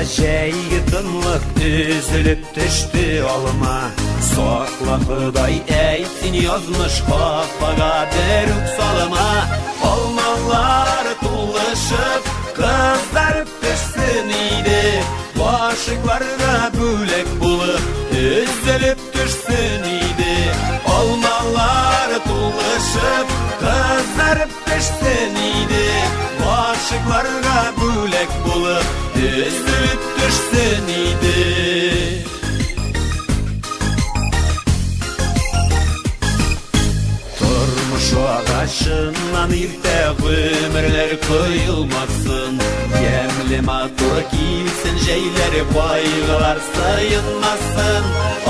Җәйге тынлык өзелеп төште алма. Сакла, Ходай, әйт син язмыш хафага бер үк салма. Алмалар тулышып, кызарып пешсен иде. Гашыйкларга бүләк булып, өзелеп төшсен иде. Алмалар тулышып, кызарып пешсен иде. Гашыйкларга бүләк булып, өзелеп төшсен иде. Тормыш агачыннан иртә гомерләр коелмасын. Ямьле матур килсен җәйләр, кайгылар сыенмасын.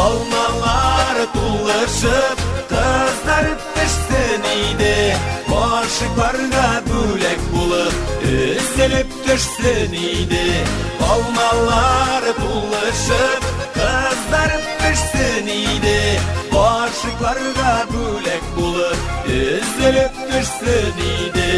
Алмалар тулышып, кызарып пешсен иде. Гашыйкларга бүләк булып, өзелеп төшсен иде. Алмалар тулышып, кызарып пешсен иде. Гашыйкларга бүләк булып, өзелеп төшсен иде.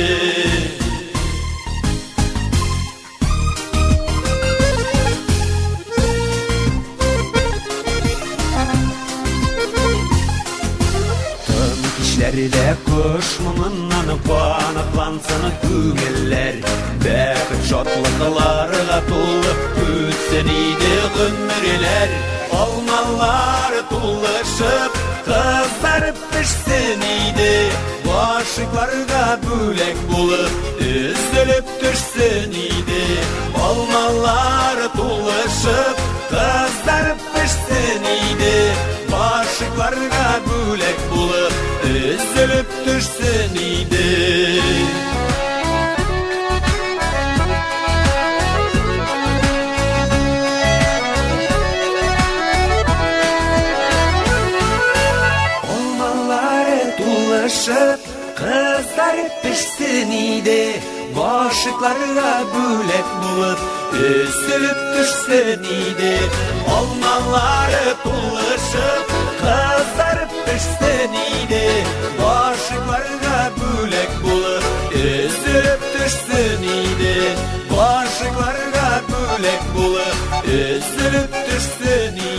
Тын кичләрдә кош моңыннан канатлансын күңелләр. Бәхет шатлыкларга тулып үтсен иде гомерләр. Алмалар тулышып, кызарып пешсен иде. Гашыйкларга бүләк булып, өзелеп төшсен иде. Алмалар тулышып, кызарып пешсен иде. Гашыйкларга бүләк булып, өзелеп төшсен иде. Алмалары тулышып, кызарып пешсен иде. Гашыйкларга бүләк булып, өзелеп төшсен иде. Алмалары тулышып, кызарып пешсен иде. Гашыйкларга бүләк булып, өзелеп төшсен иде. Гашыйкларга бүләк булып, өзелеп төшсен иде.